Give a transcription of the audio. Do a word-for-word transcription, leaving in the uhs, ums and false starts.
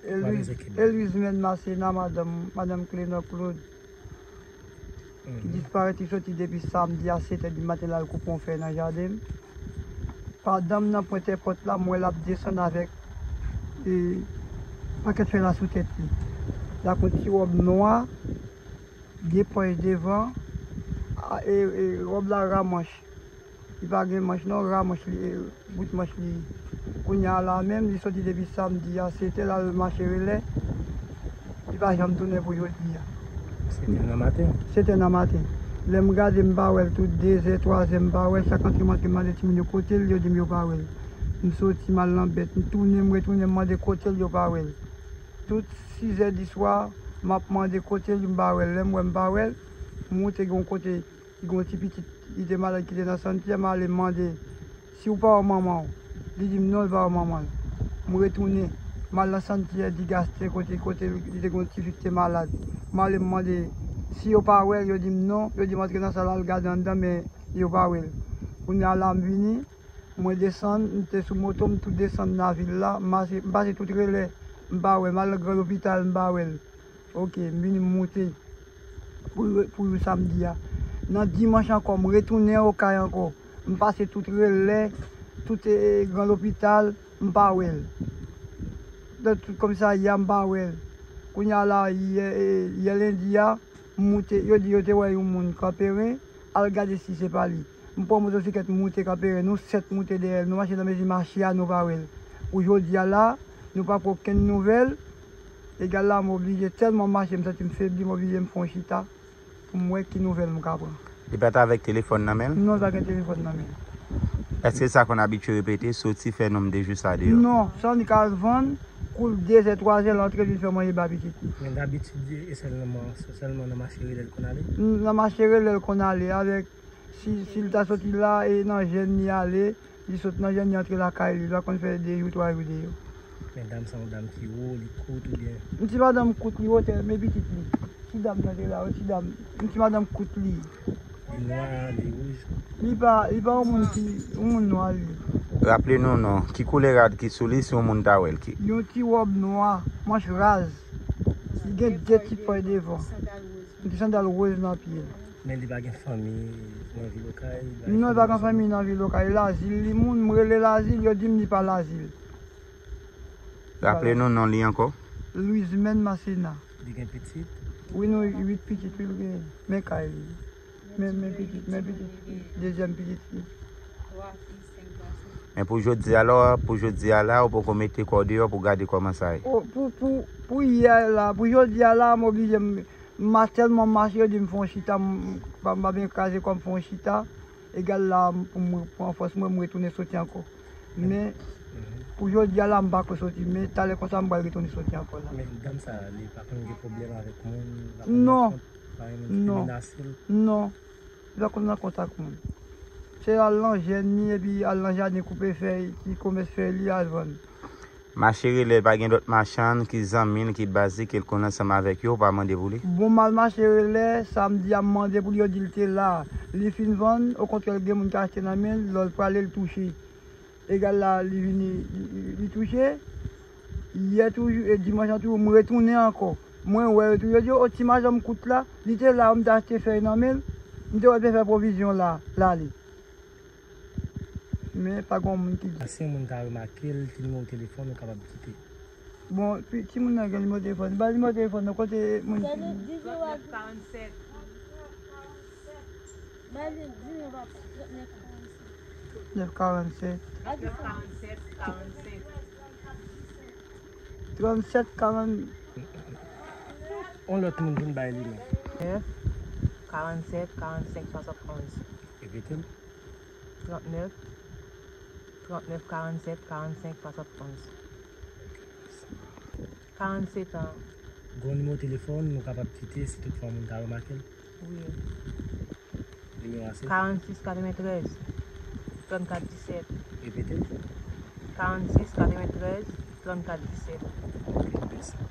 Elwiz, Elwiz Mèn Masena, madanm, madanm Clénor Claude, ki disparèt, li soti depi samdi a sèt è di maten, l al koupe yon fèy nan jaden m. Pandan m nan pwentè pòt la, m wè l ap desann avèk, e, pakèt fèy la sou tèt li. L ak yon ti wòb nwa, gen pòch devan, a, e, e, wòb la ra manch. Li pa gen manch non, ra manch li, e, bout manch li. Kounye a la menm, li soti depi samdi a sèt è, l al mache relè. Li pa janm tounen pou jodi a. Sèt è nan maten? Sèt è nan maten. Lè m gade, m pa wè l, tout de zè, twa zè, m pa wè l. Chak antre m antre, m mande timoun yo kote l, yo di m yo pa wè l. M soti, m al nan bèt, m tounen, m retounen, m mande kote l, yo pa wè l. Tout sis è di swa, m ap mande kote l, m pa wè l. Lè m wè m pa wè l, m moute gen yon kote, li gen yon ti pitit, li te malad ki te nan santiè, m ale m mande si w pa wè manman w. Li di m non, li pa wè manman l. M retounen, m al nan santiè Digasten kote, kote li te gen yon ti fi ki te malad. M ale m mande si yo pa wè l, yo di m non, yo di m antre nan sal al gade anndan, men yo pa wè l. Kounye a la m vini, mwen desann, m te sou moto, m tou desann nan vil la, m pase, m pase tout relè, m pa wè l, m al nan gran lopital, m pa wè l. Oke, m vini m moute pou, pou jou samdi a. Nan dimanch ankò, m retounen Okay ankò. M pase tout relè, tout, e, gran lopital, m pa wè l. Nan tout komisarya, m pa wè l. Kounye a la, yè, e, yè lendi a, m moute, yo di yo te wè yon moun Kanperen, al gade si se pa li. M pran motosiklèt, m moute Kanperen, nou sèt moute dèyè l, nou mache nan mezi mache a, nou pa wè l. Pou jodi a la, nou pa pran okenn nouvèl. Egal la, m oblije, tèlman m mache, m santi m febli, m oblije m fè yon chita pou m wè ki nouvèl m ka pran. Li pa t avèk telefòn nan men l? Non, li pa gen telefòn nan men l. Èske sa konn abitye repete, soti fè nonm de jou sa deyò? Non, sa li ka al vann, kou l de zè, twa zè, l antre, vin fè manje ba pitit li. Men dabitid, e sèlman, sèlman nan mache relè l konn ale? Nan mache relè l konn ale, avèk, si, si l ta soti la, e nan jèn li ale, li sot nan jèn li antre lakay li, li pa konn fè de jou, twa jou deyò. Men dam sa yon dam ki wo, li kout oubyen? M ti madanm kout, li wotè, men pitit li. Ti dam nan te la, yon ti dam, yon ti madanm kout li. Li nwa, li wouj? Li pa, li pa yon moun ki, yon moun nwa li. Raple nou non, ki koulè rad ki sou li, si yon moun ta wè l ki? Yon ti wòb nwa, manch raz. Li gen de ti pòch devan. Yon ti sandal woz nan pye l. Men li pa gen fanmi nan vil Okay? Non, li pa gen fanmi nan vil Okay. Lazil, li moun, m rele Lazil, yo di m li pa Lazil. Raple nou non li ankò. Louise Mèn Masena. Li gen pitit? Wi, nou uit pitit, wi, l gen. Men kay li. Men, men pitit, men pitit fi, dezyèm pitit fi. Men pou jodi a la, pou jodi a la, ou poko mete kò deyò pou gade kòman sa ye? O, pou, pou, pou yè la, pou jodi a la, m oblije, m, m tèlman mache, yo di m fè yon chita, m, m pa, m pa byen kraze kò m fè yon chita. Egal la, pou m pran fòs mwen, m retounen soti ankò. Men, pou jodi a la, m pa ko soti, men talè konsa, m pral retounen soti ankò la. Men dam sa, li pa konn gen pwoblèm avèk moun? Non. Pa gen moun ki menase l? Non. Li pa konn nan kontak moun. Se al nan jèn li, epi al nan jaden koupe fèy, ti komès fèy li al vann. Mache relè, pa gen lòt machann ki zanmi l, ki baz li, ke l konn ansanm avèk yo, ou pa mande pou li? Bon, m al mache relè, samdi a m mande pou li, yo di l te la. Li fin vann, okontrè, gen moun ki achte nan men l, lò l prale, l touche. Egal la, li vini, li, li, li touche. Yè toujou, e dimanch lan toujou, m retounen ankò. Mwen wè yo toujou, yo di, o, ti madanm kout la, li te la, m te achte fèy nan men l, m te wè l te fè pwovizyon la, l ale. Men pa gen moun ki di. Si yon moun ta remake l, ki nimewo telefòn ou kapab kite? Bon, pi, timoun nan gen nimewo telefòn. Ba nimewo telefòn nan, kote moun ki... Trannèf karannsèt. Ba li nimewo papa, trannèf karannsèt. Trannèf karannsèt. Trannèf karannsèt, karannsèt. Trannèf karann... On lòt moun vin bay li non. Nèf karannsèt, karannsèt, swasannonz. Repete l. Trannèf, trannèf, karannsèt, karannsenk, swasannonz. Karannsèt an. Gon nimewo telefòn nou kapab kite si toutfwa moun ta remake l? Wi. Nimewo a se? Karannsis katreventrèz trannkat disèt. Repete l. Karannsis katreventrèz trannkat disèt. Ok, mèsi.